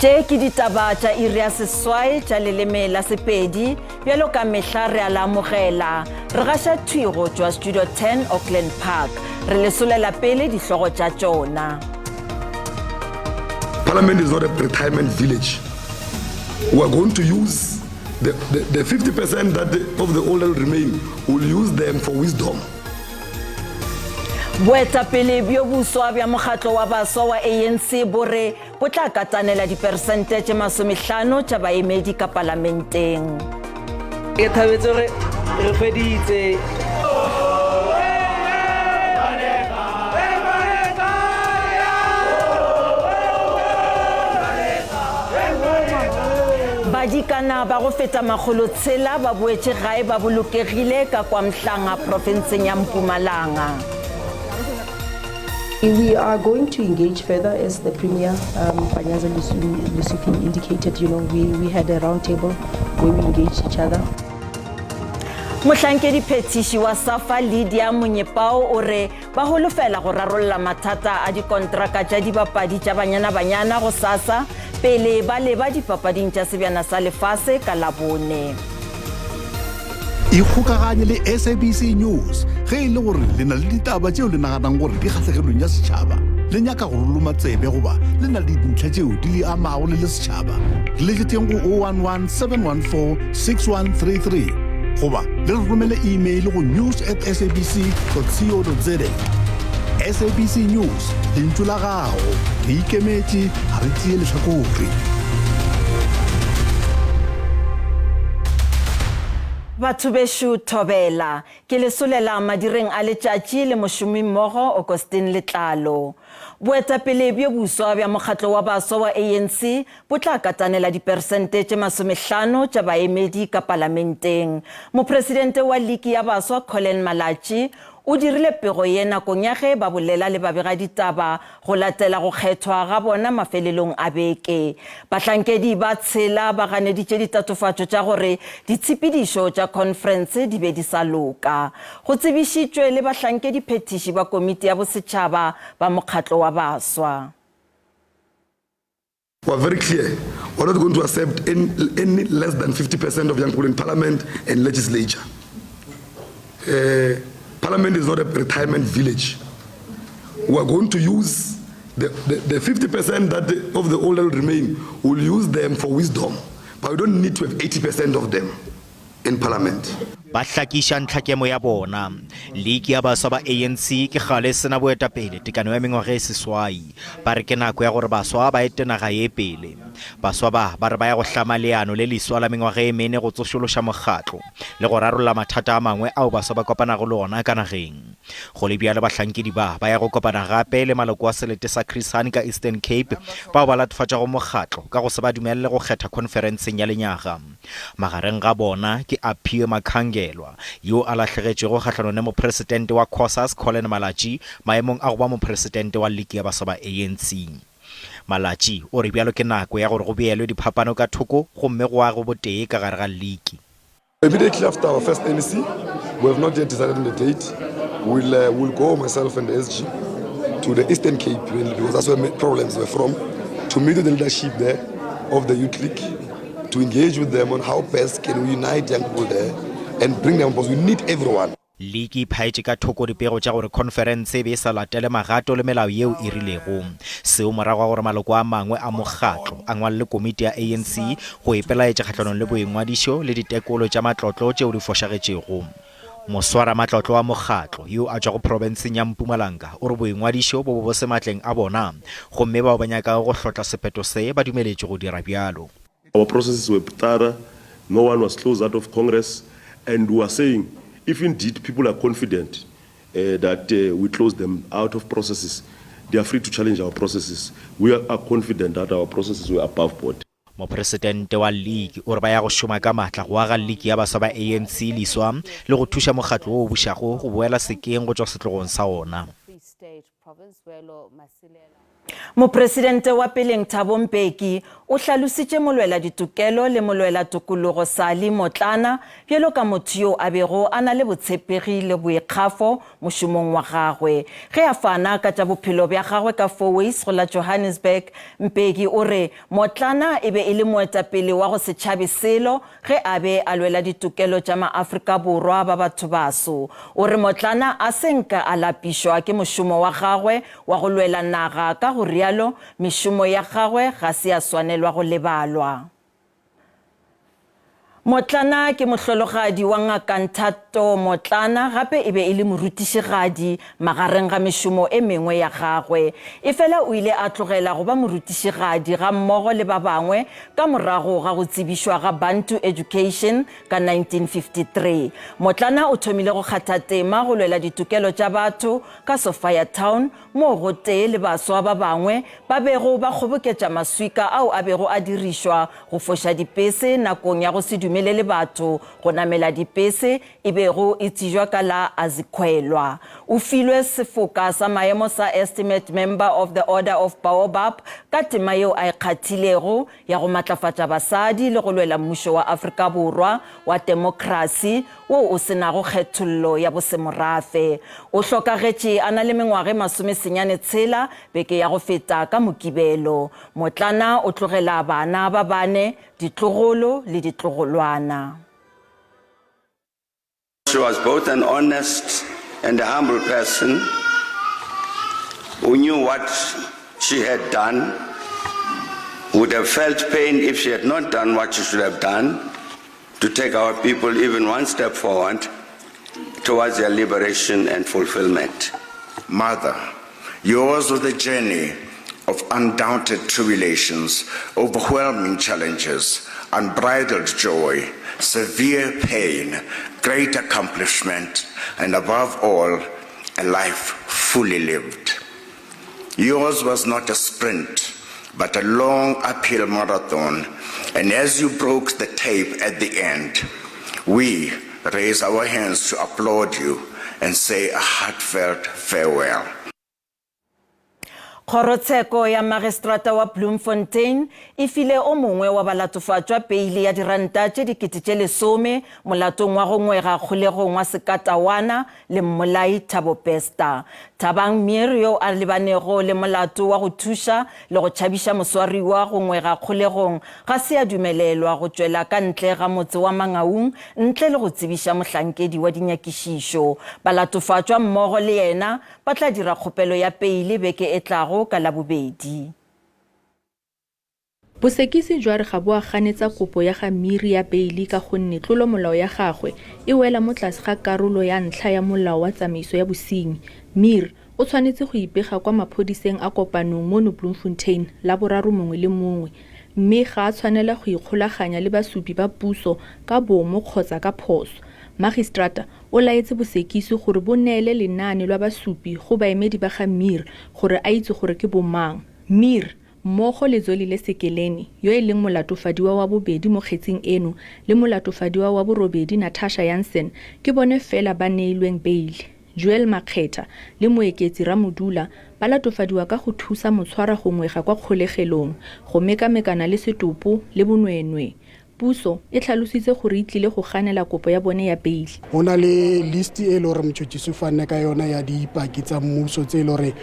Tše ke ditaba tša iri ya seswai tša leleme la Sepedi. Bjalo ka mehla re a le amogela. Re gaša thwi go tšwa Studio 10 Auckland Park. Re le solela pele dihlogo tša tšona. Parliament is not a retirement village. We are going to use the, the, the 50% that the, of the old remain, we'll use them for wisdom. Boetapele bjo boswa bja mokgatlo wa baswa wa ANC bo re bo tla katanela diperesente tše masomehlano tša baemedi ka palamenteng. Ke thabetse gore re feditse. Badikana ba go feta makgolotshela ba boetše gae ba bolokegile ka kwa Mhlanga profenseng ya Mpumalanga. We are going to engage further as the Premier um, Panyaza Lesufi indicated, you know, we, we had a round table where we engaged each other. Mohlankedi phethiši wa SAFA Lydia Monyepao o re ba holofela go rarolla mathata a dikontraka tša dibapadi tša Banyana Banyana gosasa pele ba leba dipapading tša Sebjana sa Lefase ka Labone. Ikgokaganye le SABC News ge e le gore le na le ditaba tšeo le naganang gore di kgahlegelong ya setšhaba, le nyaka go re loma tsebe goba le na le dintlha tšeo di le amago le le setšhaba. Re letšetšeng go 011 714 6133 goba le re romele email go news at sabc co za. SABC News, lentšu la gago. Re ikemetše, ga re tšee lehlakore. Batho bešo thobela. Ke le solela madireng a letšatši le mošomimmogo Augustine Letlalo. Boetapele bjo boswa bja mokgatlo wa baswa wa ANC bo tla katanela diperesente tše masomehlano tša baemedi ka palamenteng. Mopresidente wa liki ya baswa Collen Malatji O dirile pego ye nakong ya ge ba bolela le babegaditaba go latela go kgethwa ga bona mafelelong a beke. Bahlankedi ba tshela ba ganeditše ditatofatšo tša gore ditshepedišo tša khonferense di be di sa loka. Go tsebišitšwe le bahlankediphethiši ba komiti ya bosetšhaba ba mokgatlo wa baswa. We are very clear, we are not going to accept any, any less than 50% of young people in parliament and legislature. Uh, parliament is not a retirement village. We are going to use the, the, the 50% that the, of the older remain, we'll use them for wisdom. But we don't need to have 80% of them in parliament. Ba hlakiša ntlhakemo ya bona. Liki ya baswa ba ANC ke kgale e se na boetapele tekano ya mengwaga e seswai. Ba re ke nako ya gore baswa ba ete naga ye pele. Baswa ba ba re ba ya go hlama leano le leswa la mengwaga e mene go tsošološa mokgatlo le go rarolla mathata a mangwe ao baswa ba kopanago le ona ka nageng. Go le bjalo bahlankedi ba ba ya go kopana gape le maloko a selete sa Chris Hani ka Eastern Cape bao ba latofatšago mokgatlo ka go se ba dumelele go kgetha khonferenseng ya lenyaga. Magareng ga bona ke Aphiwe Makhangelwa, yo a lahlegetšwego kgahlanong le mopresidente wa Cosas Collen Malatji maemong a go ba mopresidente wa liki ya baswa ba ANC. Malatji o re bjalo ke nako ya gore go beelwe diphapano ka thoko gomme go agwe botee ka gare ga liki. Immediately after our first NEC, we have not yet decided on the date, we'll, uh, we'll go, myself and the SG, to the Eastern Cape, mainly because that's where problems were from, to meet with the leadership there of the Youth League, to engage with them on how best can we unite young people there and bring them because we need everyone. Liki e phaetše ka thoko dipego tša gore khonferense e be e sa latele magato le melao yeo e rilego. Seo morago ga gore maloko a mangwe a mokgatlo a ngwalele komiti ya ANC go ipelaetša kgahlanong le boingwadišo le ditekolo tša matlotlo tšeo di fošagetšego. Moswaramatlotlo wa mokgatlo yo a tšwago profenseng ya Mpumalanga o re boingwadišo bo bo bo se matleng a bona gomme bao ba nyakago go hlotla sephetho se ba dumeletšwe go dira bjalo. Our processes were thorough, no one was closed out of Congress and we are saying if indeed people are confident uh, that uh, we close them out of processes, they are free to challenge our processes. We are confident that our processes were above board. Mopresidente wa liki o re ba ya go šoma ka matla go aga liki ya baswa ba ANC leswa le go thuša mokgatlo wo o bušago go boela sekeng go tšwa setlogong sa ona. Mopresidente wa peleng Thabo Mbeki o hlalositše molweladitokelo le molwelatokologo Sally Motlana bjalo ka motho yo a bego a na le botshepegi le boikgafo mošomong wa gagwe. Ge a fana ka tša bophelo bja gagwe ka Fourways go la Johannesburg, Mbeki o re Motlana e be e le moetapele wa go se tšhabe selo ge a be a lwela ditokelo tša maAfrika Borwa ba bathobaso. O re Motlana a se nka a lapišwa ke mošomo wa gagwe wa go lwela naga, ka go realo mešomo ya gagwe ga se ya swanelwa go lebalwa. Motlana ke mohlologadi wa Ngaka Nthato Motlana gape e be e le morutišigadi magareng ga mešomo e mengwe ya gagwe. Efela o ile a tlogela go ba morutišigadi gammogo le ba bangwe ka morago ga go tsebišwa ga Bantu Education ka 1953. Motlana o thomile go kgatha tema go lwela ditokelo tša batho ka Sophiatown moo gotee le baswa ba bangwe ba bego ba kgoboketša maswika ao a bego a dirišwa go foša dipese nakong ya go se dumelele batho go namela dipese e bego e tsebjwa ka la Azikhwelwa. O filwe sefoka sa maemo sa Estimate Member of the Order of Baobab ka tema yeo a e kgathilego ya go matlafatša basadi le go lwela mmušo wa Afrika Borwa wa temokrasi wo o se nago kgethollo ya bosemorafe. O hlokagetše a na le mengwaga e masomesenyane tshela beke ya go feta ka Mokibelo. Motlana o tlogela bana ba bane, ditlogolo le ditlogolwana. She was both an honest and a humble person who knew what she had done, would have felt pain if she had not done what she should have done to take our people even one step forward towards their liberation and fulfillment. Mother, yours was the journey of undaunted tribulations, overwhelming challenges, unbridled joy, severe pain, great accomplishment, and above all, a life fully lived. Yours was not a sprint, but a long uphill marathon, and as you broke the tape at the end, we raise our hands to applaud you and say a heartfelt farewell. Kgorotsheko ya Magistrata wa Bloemfontein e file o mongwe wa balatofatšwa peile ya diranta tše 10,000 molatong wa go ngwega kgolegong wa Sekatawana le mmolai Thabo Bester. Thabang Mier yo a lebanego le molato wa go thuša le go tšhabiša moswariwa go ngwega kgolegong ga se a dumelelwa go tšwela ka ntle ga motse wa Mangaung ntle le go tsebiša mohlankedi wa dinyakišišo. Balatofatšwa mmogo le yena Ba tla dira kgopelo ya peile beke e tlago ka Labobedi. Bosekisi jwa re ga bo a ganetsa kopo ya ga Miri ya beili ka gonne tlolomolao ya gagwe e wela mo tlase ga karolo ya ntlha ya Molao wa Tsamaiso ya Bosenyi. Mir o tshwanetse go ipega kwa maphodiseng a Kopanong mono Bloemfontein Laboraro mongwe le mongwe mme ga a tshwanela go ikgolaganya le basupi ba puso ka bomo kgotsa ka phoso. Magistrata O laetse bosekisi gore bo neele lenaane lwa basupi go baemedi ba ga Mir gore a itse gore ke bomang. Mir, mmogo le Zolile Sekeleni, yo e leng molatofadiwa wa bobedi mo kgetsing eno, le molatofadiwa wa borobedi Natasha Jansen ke bone fela ba neilweng beile. Joel Makgetha le Moeketsi Ramodula ba latofadiwa ka go thusa motshwara go ngwega kwa kgolegelong, go mekamekana le setopo le bonweenwee. Puso e tlhalositse gore e tlile go ganela kopo ya bone ya beile. Go na le list e le gore motšhotšhisi o fanne ka yona ya dipaki tsa mmuso tse e le gore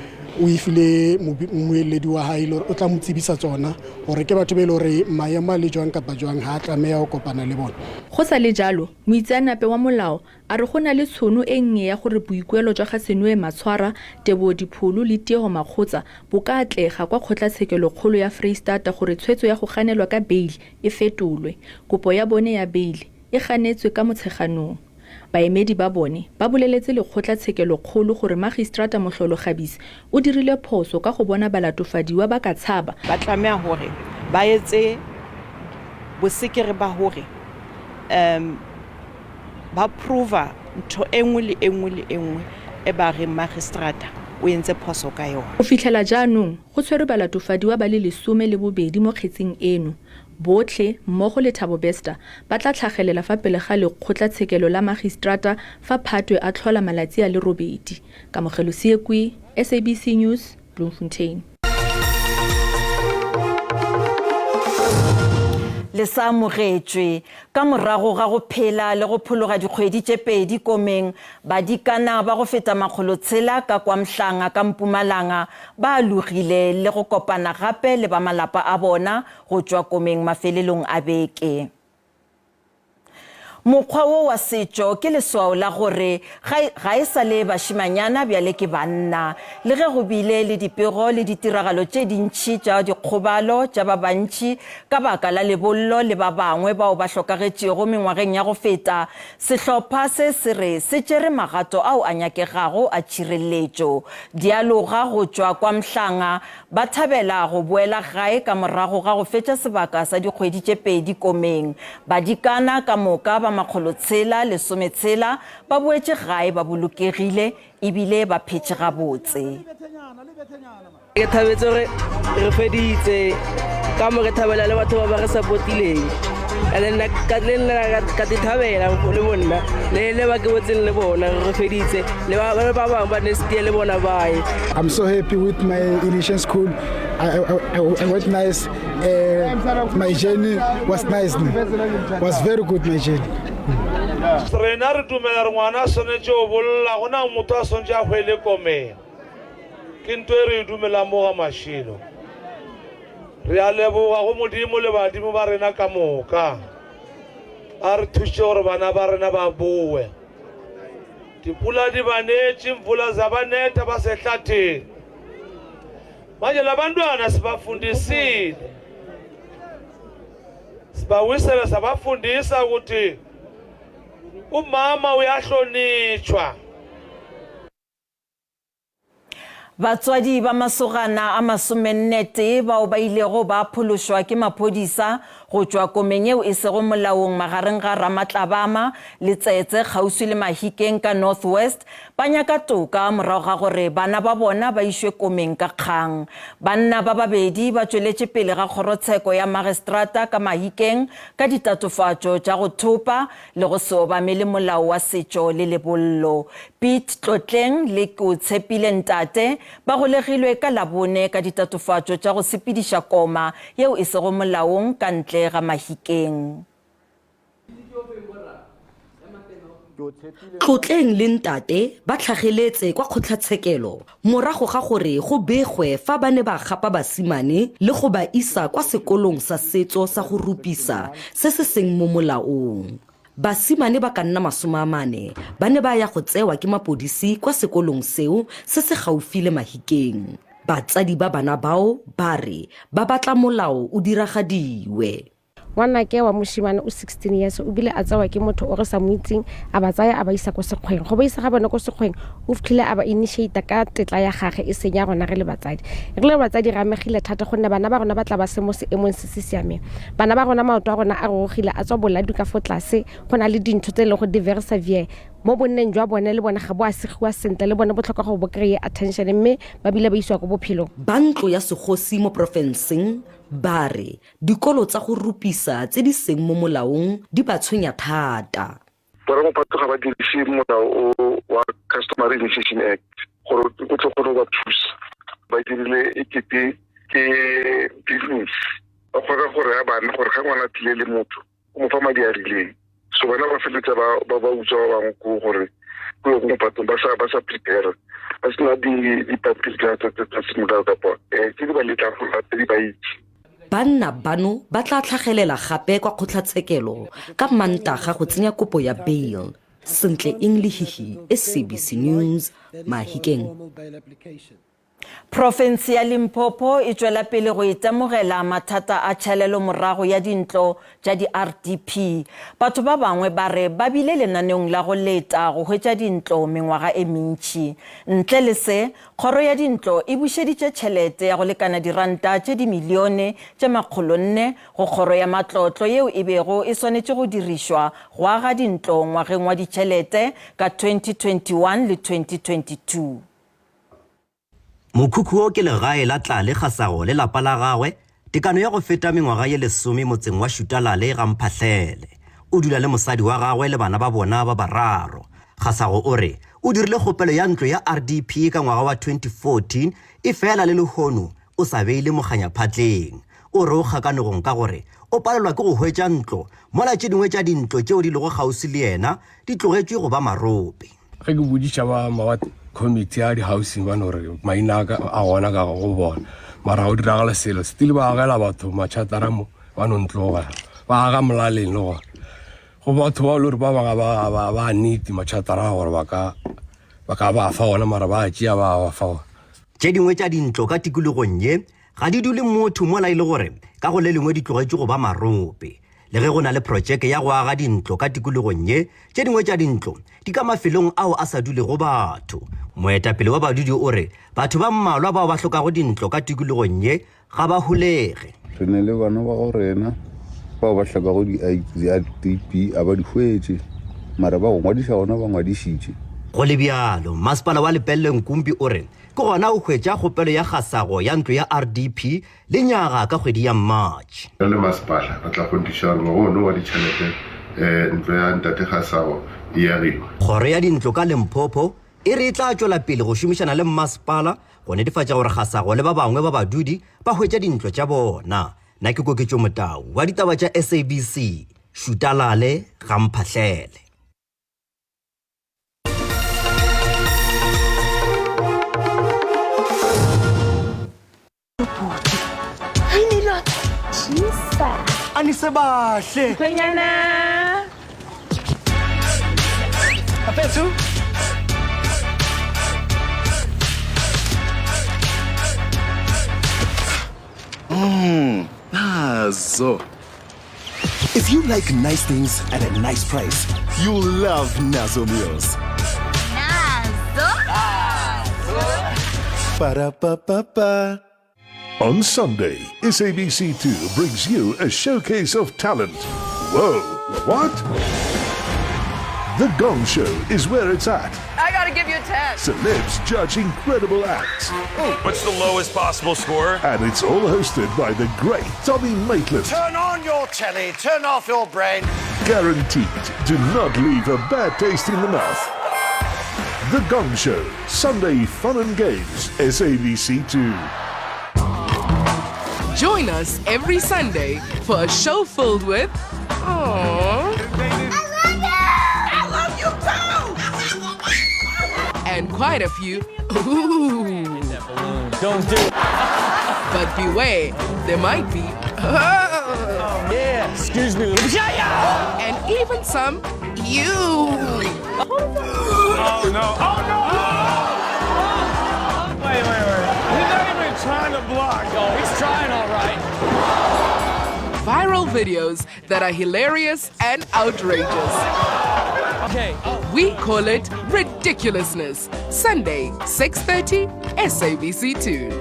o e file mmueledi wa hae le gore o tla mo tsebisa tsona gore ke batho ba e le gore maemo a le jwang kapa jwang ha a tlameha go kopana le bona. Go sa le jalo, moitseanape wa molao a re go na le tshono e nnye ya gore boikuelo jwa ga Senoe Matshwara, Teboho Dipholo le Tieho Makgotsa bo ka atlega kwa kgotlatshekelokgolo ya Freistata gore tshwetso ya go ganelwa ka beile e fetolwe. Kopo ya bone ya beile e ganetswe ka Motsheganong. Baemedi ba bone ba boleletse lekgotla-tshekelokgolo gore Magistrata Mohlolo Kgabisi o dirile phoso ka go bona balatofadiwa ba ka tshaba. Ba tlameha hore ba etse bosekere ba hore um ba prova ntho e nngwe le e nngwe le e nngwe e ba reng magistrata o entse phoso ka yona. Go fitlhela jaanong, go tshwerwe balatofadiwa ba le 12 mo kgetsing eno. Botlhe, mmogo le Thabo Bester, ba tla tlhagelela fa pele ga lekgotlatshekelo la magistrata fa Phatwe a tlhola malatsi a le robedi. Kamogelo Seekwi, SABC News, Bloemfontein. Le sa amogetšwe. Ka morago ga go phela le go phologa dikgwedi tše pedi komeng, badikana ba go feta makgolotshela ka kwa Mhlanga ka Mpumalanga ba alogile le go kopana gape le ba malapa a bona go tšwa komeng mafelelong a beke. Mokgwa wo wa setšo ke leswao la gore ga, ga e sa le bašemanyana bjale ke banna. Le ge go bile le dipego le ditiragalo tše dintši tša dikgobalo tša ba bantši ka baka la lebollo le ba bangwe bao ba hlokagetšego mengwageng ya go feta, sehlopha se se re se tšere magato ao a nyakegago a tšhireletšo. Dialoga go tšwa kwa Mhlanga Ba thabela go boela gae ka morago ga go fetša sebaka sa dikgwedi tše pedi komeng. Badikana ka moka ba makgolotshela lesometshela ba boetše gae ba bolokegile e bile ba phetše gabotse. Ke thabetse gore re feditse ka mo re thabela le batho ba ba re supportileng and then le nna ka te thabela le bonna le le ba ke botseng le bona re feditse le ba ba bangwe ba next year le bona baye I'm so happy with my initiation school. I, I, I, I went nice. Uh, my journey was nice. Was very good, my journey. Rena re dumela re ngwana a swanetše go bolla go na motho a swanetše a hwele komeng ke nto e re e dumelang mo ga mašilo re a leboga go modimo le badimo ba rena ka moka a re thuše gore bana ba rena ba bowe Dipula di banetše, mvula zabanetha basehlathini. Manje labantwana sibafundisile, sibawisela sabafundisa ukuthi umama uyahlonitshwa. Batswadi ba masogana a masomennetee bao ba ilego ba phološwa ke maphodisa go tšwa komeng yeo e sego molaong magareng ga Ramatlabama le Tsetse kgauswi le Mahikeng ka North West ba nyaka toka morago ga gore bana ba bona ba išwe komeng ka kgang. Banna ba babedi ba tšweletše pele ga kgorotsheko ya magistrata ka Mahikeng ka ditatofatšo tša go thopa le go se obamele molao wa setšo le lebollo. Piet Tlotleng le Keotshepile Ntate ba golegilwe ka Labone ka ditatofatšo tša go sepediša koma yeo e sego molaong ka ntle ga Mahikeng. Tlotleng le Ntate ba tlhageletse kwa kgotlatshekelo morago ga gore go begwe fa ba ne ba gapa basimane le go ba isa kwa sekolong sa setso sa go rupisa se se seng mo molaong. Basimane ba ka nna masomeamane ba ne ba ya go tsewa ke mapodisi kwa sekolong seo se se gaufi le Mahikeng. Batsadi ba bana bao ba re ba batla molao o diragadiwe. Ngwanake wa moshimane o 16 years o bile a tsewa ke motho o re sa mo itseng a ba tsaya a ba isa ko sekgweng. Go ba isa ga bone ko sekgweng o fitlhile a ba initiate ka tetla ya gage e seng ya rona re le batsadi. Re le batsadi re amegile thata gonne bana ba rona ba tla ba se mo seemong se se siameng. Bana ba rona maoto a rona a rurugile a tswa boladu ka fo tlase go na le dintho tse e leng go di very severe mo bonneng jwa bone le bone ga bo a segiwa sentle le bone bo tlhoka gore bo kry-e attention mme ba bile ba isiwa ko bophelong. Ba ntlo ya segosi mo porofenseng ba re Dikolo tsa go rupisa tse di seng mo molaong di ba tshwenya thata. Boramophato ga ba dirise molao o wa Customary Initiation Act gore o tle kgone go ba thusa. Ba dirile e kete ke business, ba kgona go raya bana gore ga ngwana a tlile le motho o mo fa madi a rileng. So bana ba feleletsa ba ba ba utswa ba bangwe ko gore ko ko mophatong ba sa ba sa prepare ba sena di dipampiri tsa tsa tsa semolao kapa eh, tse di ba letlang gore ba di ba itse. Banna bano ba tla tlhagelela gape kwa kgotlatshekelo ka Mantaga go tsenya kopo ya bail. Sentle Eng Lehihi, SABC News, Mahikeng. Profense ya Limpopo e tšwela pele go itemogela mathata a tšhalelomorago ya dintlo tša di-RDP. Batho ba bangwe ba re ba bile lenaneong la go leta go hwetša dintlo mengwaga e mentši. Ntle le se, kgoro ya dintlo e bušeditše tšhelete ya go lekana diranta tše dimilione tše makgolonne go kgoro ya matlotlo yeo e bego e swanetše go dirišwa go aga dintlo ngwageng wa ditšhelete ka 2021 le 2022. Mokhukhu wo ke legae la Tlale Kgasago le lapa la gagwe, tekano ya go feta mengwaga ye lesome motseng wa Šutalale ga Mphahlele. O dula le mosadi wa gagwe le bana ba bona ba bararo. Kgasago o re o dirile kgopelo ya ntlo ya RDP ka ngwaga wa 2014 efela le lehono o sa beile mokganya phatleng. O re o kgakanegong ka gore. o palelwa ke go hwetša ntlo mola tše dingwe tša dintlo tšeo di lego kgauswi le yena di tlogetšwe go ba marope. Ge ke bodiša ba ba committee ya di-housing ba no re maina a ka a gona ka go bona mara ga go diragale selo still ba agela batho matšhatara mo ba no ntlogela ba aga molaleng le gona go batho ba le gore ba bangwe ba ba ba nete matšhatara a gore ba ka ba ka ba fa ona mara ba tšea ba ba fa ona. Tše dingwe tša dintlo ka tikologong ye ga di dule motho mola e le gore ka go le lengwe di tlogetšwe go ba marope. Le ge go na le protšeke ya go aga dintlo ka tikologong ye, tše dingwe tša dintlo di ka mafelong ao a sa dulego batho. Moetapele wa badudi o re batho ba mmalwa bao ba hlokago dintlo ka tikologong ye ga ba holege. Re ne le bana ba go rena bao ba hlokago di-RDP a ba di hwetše, mara ba go ngwadiša gona ba ngwadišitše. Go le bjalo, Masepala wa Lepelle Nkumpi o re ke gona o hwetša kgopelo ya kgasago ya ntlo ya RDP lenyaga ka kgwedi ya March. Re le masepala re tla kgonthiša gore ngwaga ono wa ditšhelete ntlo ya Ntate Kgasago e agiwe. Kgoro ya Dintlo ka Limpopo e re e tla tšwela pele go šomišana le mmasepala go netefatša gore Kgasago le ba bangwe ba badudi ba hwetša dintlo tša bona. Nna ke Koketšo Motau wa ditaba tša SABC, Šutalale, Ga-Mphahlele. Anisebahle. Mkhwenyana. Bafethu. Nazo. If you like nice things at a nice price, you'll love Nazo Meals. Nazo. Ba-da-ba-ba-ba. On Sunday, SABC2 brings you a showcase of talent. Whoa, what? The Gong Show is where it's at. I gotta give you a 10. Celebs judge incredible acts. What's the lowest possible score? And it's all hosted by the great Tommy Maitland. Turn on your telly, turn off your brain. Guaranteed to not leave a bad taste in the mouth. The Gong Show, Sunday Fun and Games, SABC2. Join us every Sunday for a show filled with aww. I love you! I love you too! And quite a few ooh. Don't do it. But beware, there might be oh, yeah, excuse me. And even some you. Oh no. Oh no. Wait, wait, wait. He's not even trying to block. Oh, he's trying all right. Viral videos that are hilarious and outrageous. Okay. We call it ridiculousness. Sunday, 6:30, SABC2.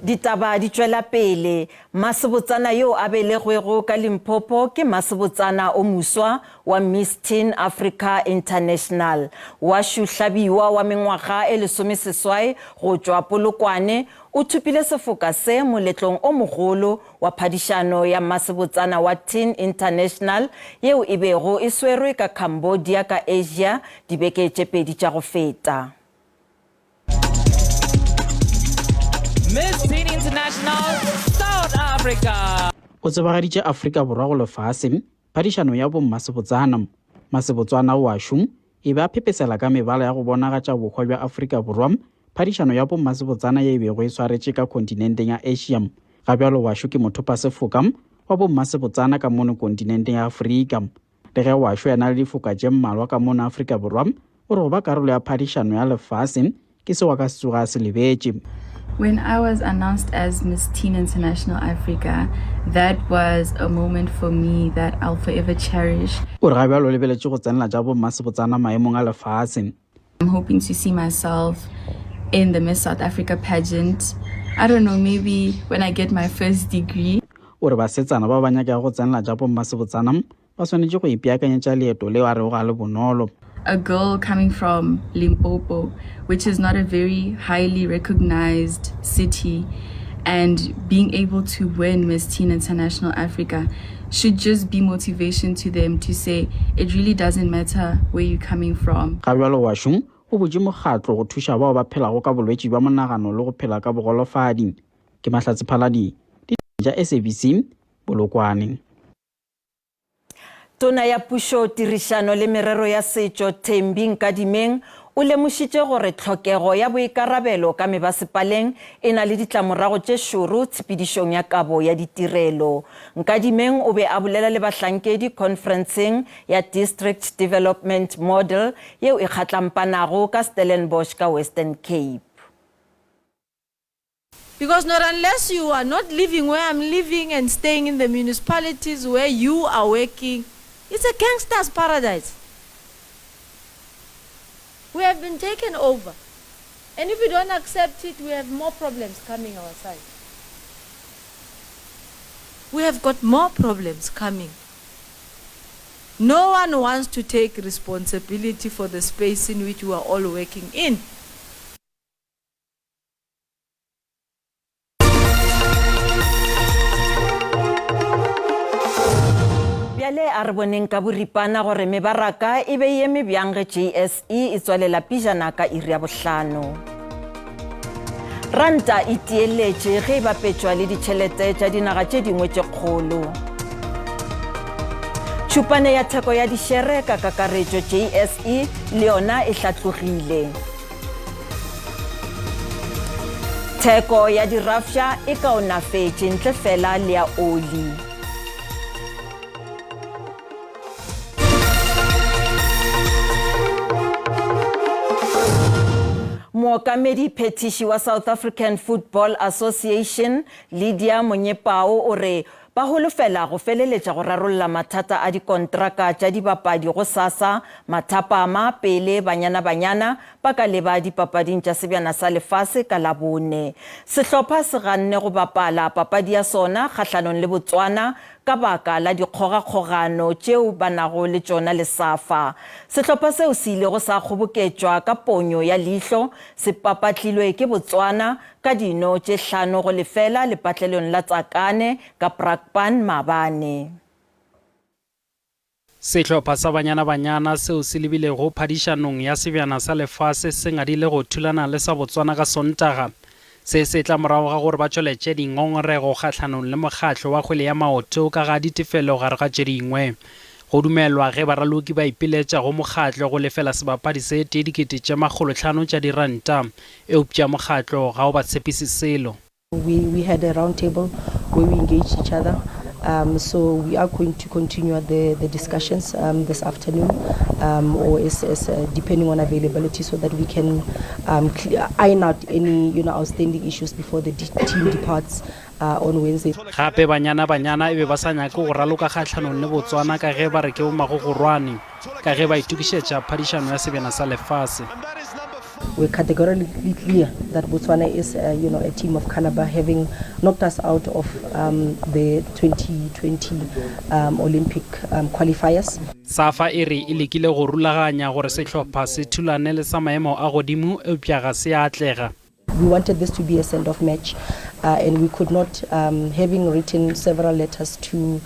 Ditaba di tšwela pele. Masebotsana yo a belegwego ka Limpopo ke masebotsana o moswa wa Miss Teen Africa International. Wa Shuhlabiwa wa mengwaga e lesomeseswai go tšwa Polokwane o thopile sefoka se moletlong o mogolo wa phadišano ya Mmasebotsana wa Teen International yeo e bego e swerwe ka Cambodia ka Asia dibeke tše pedi tša go feta. Miss Teen International South Africa. O tsebagaditše Afrika Borwa go lefase phadišano ya bommasebotsana. Masebotswana washu e be a phepesela ka mebala ya go bonagatša bohwa bja Afrika Borwa phadišano ya bommasebotsana ye e bego e swaretše ka kontinenteng ya Asia. Ga bjalo Washu ke mothopasefoka wa bommasebotsana ka mono kontinenteng ya Afrika. Le ge Washu a na le difoka tše mmalwa ka mono Afrika Borwa, o re go ba karolo ya phadišano ya lefase ke seo a ka se tsoge a se lebetše. When I was announced as Miss Teen International Africa, that was a moment for me that I'll forever cherish. O re ga bjalo o lebeletše go tsenela tša bommasebotsana maemong a lefase. I'm hoping to see myself in the Miss South Africa pageant. I don't know, maybe when I get my first degree. O re basetsana bao ba nyakago go tsenela tša bommasebotsana ba swanetše go ipeakanyetša leeto leo a rego ga le bonolo. A girl coming from Limpopo, which is not a very highly recognized city, and being able to win Miss Teen International Africa should just be motivation to them to say it really doesn't matter where you're coming from. Ga bjalo Washu O butše mokgatlo go thuša bao ba phelago ka bolwetši bja monagano le go phela ka bogolofadi. Ke Mahlatse Phaladi, ditaba tša SABC, Polokwane. Tona ya Pušo, Tirišano le Merero ya Setšo Thembi Nkadimeng o lemošitše gore tlhokego ya boikarabelo ka mebasepaleng e na le ditlamorago tše šoro tshepedišong ya kabo ya ditirelo. Nkadimeng o be a bolela le bahlankedi khonferenseng ya District Development Model yeo e kgatlampanago ka Stellenbosch ka Western Cape. Because not unless you are not living where I'm living and staying in the municipalities where you are working, it's a gangster's paradise. We have been taken over. And if we don't accept it, we have more problems coming our side. We have got more problems coming. No one wants to take responsibility for the space in which we are all working in. Bjale a re boneng ka boripana gore mebaraka e be e eme bjang ge JSE e tswalela pijana ka iri ya bohlano. Ranta e tieletše ge e bapetšwa le ditšhelete tša dinaga tše dingwe tše kgolo. Tšhupane ya theko ya dišere ka kakaretšo JSE le yona e hlatlogile. Theko ya dirafša e kaonafetše ntle fela le ya oli. Mookamedi phethiši wa South African Football Association Lydia Monyepao o re Ba holofela go feleletša go rarolla mathata a dikontraka tša dibapadi gosasa mathapama pele Banyana Banyana ba ka leba dipapading tša Sebjana sa Lefase ka Labone. Sehlopha se ganne go bapala papadi ya sona kgahlanong le Botswana ka baka la dikgogakgogano tšeo ba nago le tšona le Safa. Sehlopha seo se ilego sa kgoboketšwa ka ponyo ya leihlo se papatlilwe ke Botswana ka dino tše 5-0 lepatlelong la Tsakane ka Brakpan maabane. Sehlopha sa Banyana Banyana seo se lebilego phadišanong ya Sebjana sa Lefase se ngadile go thulana le sa Botswana ka Sontaga. Se se tla morago ga gore ba tšweletše dingongorego kgahlanong le mokgatlo wa kgwele ya maoto ka ga ditefelo gare ga tše dingwe. Go dumelwa ge baraloki ba ipiletša go mokgatlo go lefela sebapadi se tee 500 tša diranta. Eupša mokgatlo ga o ba tshepise selo. We, we had a round table where we engaged each other. Um, so we are going to continue the, the discussions um, this afternoon um, or as, as, uh, depending on availability so that we can um, clear, iron out any you know, outstanding issues before the team departs uh, on Wednesday. Gape Banyana Banyana e be ba sa nyake go raloka kgahlanong le Botswana ka ge ba re ke bomagogorwane ka ge ba itokišetša phadišano ya Sebjana sa Lefase. We're categorically clear that Botswana is uh, you know, a team of caliber, having knocked us out of um, the 2020 um, Olympic um, qualifiers. Safa e re e lekile go rulaganya gore sehlopha se thulane le sa maemo a godimo eupša ga se ya atlega. We wanted this to be a send-off match uh, and we could not, um, having written several letters to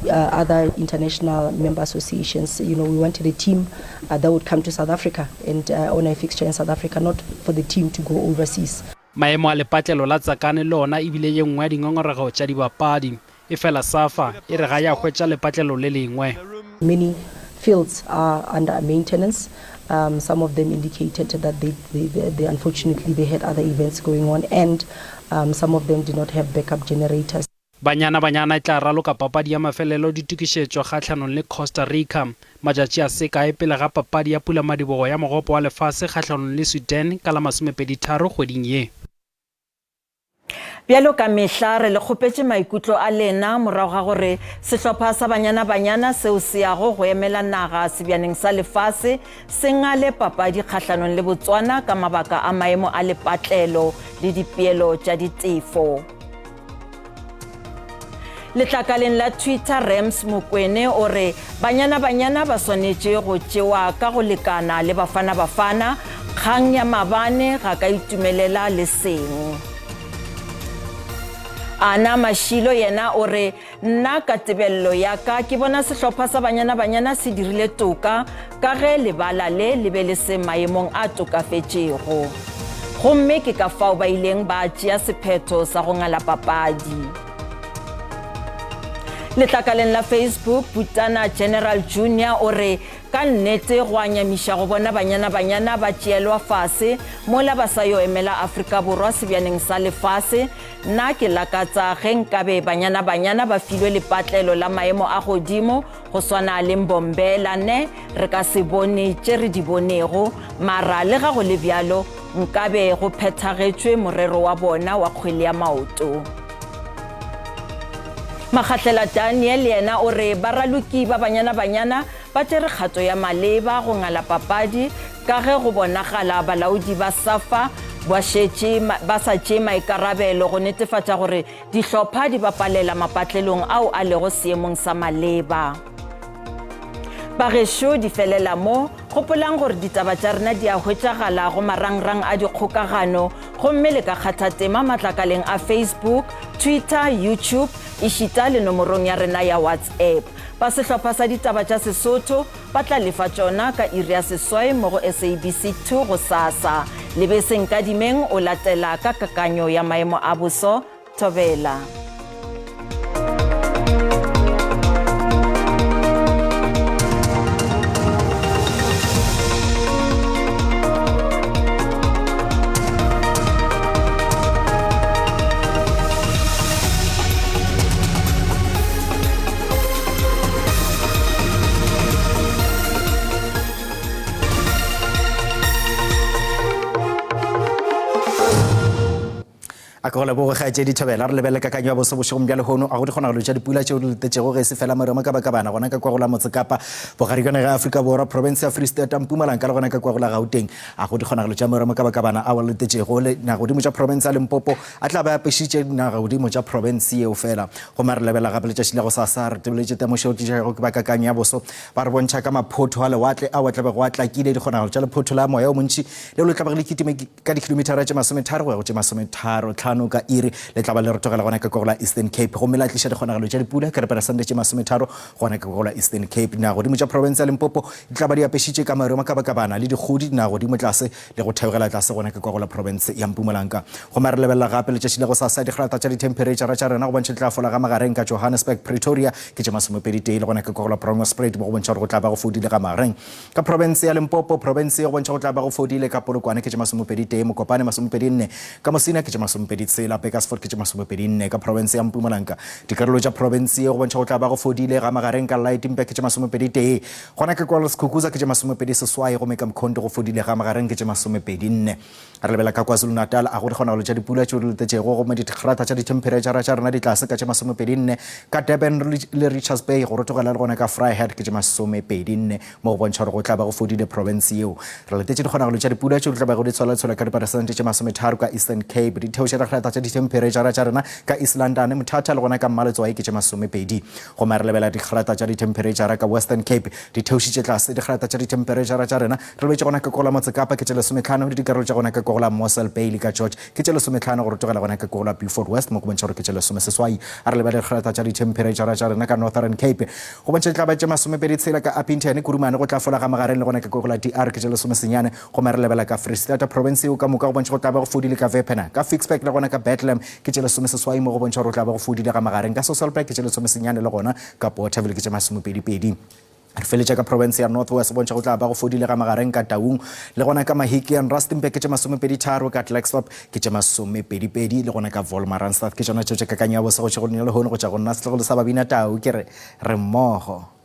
uh, other international member associations, you know, we wanted a team uh, that would come to South Africa and uh, on a fixture in South Africa, not for the team to go overseas. Maemo a lepatlelo la Tsakane le ona e bile ye nngwe ya dingongorego tša dibapadi. Efela Safa e re ga ya hwetša lepatlelo le lengwe. Many fields are under maintenance. Um, some of them indicated that they, they, they, they unfortunately they had other events going on and um, some of them did not have backup generators. Banyana Banyana e tla raloka papadi ya mafelelo ditokišetšo kgahlanong le Costa Rica matšatši a se kae pele ga papadi ya pulamadibogo ya Mogopo wa Lefase kgahlanong le Sudan ka la masomepeditharo kgweding ye. Bjalo ka mehla re le kgopetše maikutlo a lena morago ga gore sehlopha sa Banyana Banyana seo se yago go emela naga sebjaneng sa lefase se ngale papadi kgahlanong le Botswana ka mabaka a maemo a lepatlelo le dipeelo tša ditefo. Letlakaleng la Twitter, Rams Mokwene o re Banyana Banyana ba swanetše go tšewa ka go lekana le Bafana Bafana, kgang ya mabane ga ka itumelela le seng. Ana Mashilo yena o re, Nna ka tebelelo ya ka ke bona sehlopha sa Banyana Banyana se dirile toka ka ge lebala le le be le se maemong a tokafetšego. Gomme ke ka fao ba ileng ba tšea sephetho sa go ngala papadi. Letlakaleng la Facebook, Putana General Junior o re, Ka nnete go a nyamiša go bona Banyana Banyana ba tšeelwa fase mola ba sa yo emela Afrika Borwa sebjaneng sa lefase. Nna ke lakatsa ge nkabe Banyana Banyana ba filwe lepatlelo la maemo a godimo go swana le Mbombela ne re ka se bone tše re di bonego mara le ga go le bjalo nkabe go phethagetšwe morero wa bona wa kgwele ya maoto. Makgahlela Daniel yena o re baraloki ba Banyana Banyana ba tšere kgato ya maleba go ngala papadi ka ge go bonagala balaodi ba SAFA ba šetše ba sa tšee maikarabelo go netefatša gore dihlopha di bapalela mapatlelong ao a lego seemong sa maleba. Bagešo di felela mo, gopolang gore ditaba tša rena di a hwetšagala go marangrang a dikgokagano gomme le ka kgatha tema matlakaleng a Facebook, Twitter, YouTube ešita le nomorong ya rena ya WhatsApp. Ba sehlopha sa ditaba tša Sesotho ba tla lefa tšona ka iri ya seswai mo go SABC 2 gosasa. Lebese Nkadimeng o latela ka kakanyo ya maemo a boso. Thobela. A ke go leboge kgaetšedi Thobela. Re lebelele kakanyo ya boso bošegong bja lehono. A go dikgonagalo tša dipula tšeo di letetšego ge e se fela maru a makabakabana gona ka kwa go la Motsekapa, bogare bja naga ya Afrika Borwa, profense ya Free State, Mpumalanga le gona ka kwa go la Gauteng. A go dikgonagalo tša maru a makabakabana ao a letetšego le nagodimo tša profense ya Limpopo a tla be a apešitše dinagodimo tša profense yeo fela. Gomme re lebelela gape letšatši la gosasa, re tebeletše temošo yeo tlišago ke ba kakanyo ya boso. Ba re bontšha ka maphotho a lewatle ao a tla bego a tlakile dikgonagalo tša lephotho la moya o montši leo le tla bego le kitime ka dikhilomithara tše masometharo go ya go tše masometharo tlhano ka iri. Le tla ba le rotogela gona ka kwa go la Eastern Cape gomme la tliša dikgonagalo tša dipula ka diperesente tše masometharo gona ka kwa go la Eastern Cape. Dinagodimo tša profense ya Limpopo di tla ba di apešitše ka maru a makabakabana le dikgodi dinagodimo tlase le go theogela tlase gona ka kwa go la profense ya Mpumalanga. Gomme re lebelela gape letšatši la gosasa, digrata tša dithemphereitšhara tša rena go bontšha di tla fola ga magareng ka Johannesburg, Pretoria ke tše masomepedi tee le gona ka kwa go la Bronkhorstspruit mo go bontšha gore go tla ba go fodile ga magareng ka profense ya Limpopo, profense ye go bontšha go tla ba go fodile ka Polokwane ke tše masomepedi tee, Mokopane masomepedi nne, ka Musina ke tše masomepedi tshela, Burgersfort ke tše masomepedi nne, ka profense ya Mpumalanga dikarolo tša profense ye go bontšha go tla ba go fodile ga magareng ka Lydenburg ke tše masomepedi tee, Gona ke kwa Skukuza ke tše 26 gomme ka Mkhondo go fodile ga magareng ke tše 24. Re lebela ka KwaZulu-Natal a go dikgonagalo tša dipula tšeo di letetšego gomme dikgrata tša dithempheretšhara tša rena di tlase ka tše 24 ka Durban le Richards Bay go rotogela le gona ka Vryheid ke tše 24 mo go bontšha gore go tla ba go fodile profense yeo. Re letetše dikgonagalo tša dipula tšeo di tla bego di tshwalatshola ka diperesente tše 30 ka Eastern Cape, di theoša dikgrata tša dithempheretšhara tša rena ka East London, Mthatha le gona ka Mmaletswai ke tše 20. Gomme re lebela digrata tša dithemphereitšhara ka Western Cape di theošitše tlase digrata tša dithemphereitšhara tša rena. Re lebetše gona ka kwa go la Motsekapa ke tše lesometlhano le dikarolo tša gona ka kwa go la Mossel Bay le ka George ke tše lesometlhano go rotogela gona ka kwa go la Beaufort West mo go bontšha gore ke tše lesomeseswai. A re lebele digrata tša dithemphereitšhara tša rena ka Northern Cape go bontšha di tla ba tše masomepedi tshela ka Upington, Kurumane go tla fola ga magareng le gona ka kwa go la DR ke tše lesomesenyane gomme re lebela ka Free State province yeo ka moka go bontšha go tla ba go fodile ka Wepener, ka Ficksburg le gona ka Bethlehem ke tše lesomeseswai mo go bontšha gore o tla ba go fodile ga magareng ka Sasolburg ke tše lesomesenyane le gona ka Bothaville ke tše masomepedipedi. Re feletša ka province ya North West bontšha go tla ba go fodile ga magareng ka Taung le gona ka Mahikeng, Rustenburg ke tše masomepeditharo, ka Klerksdorp ke tše masomepedipedi le gona ka Wolmaranstad. Ke tšona tšeo tša kakanyo ya bose go tšwa go nna lehono go tšwa go nna setlogolo sa Babina Tau ke re re mmogo.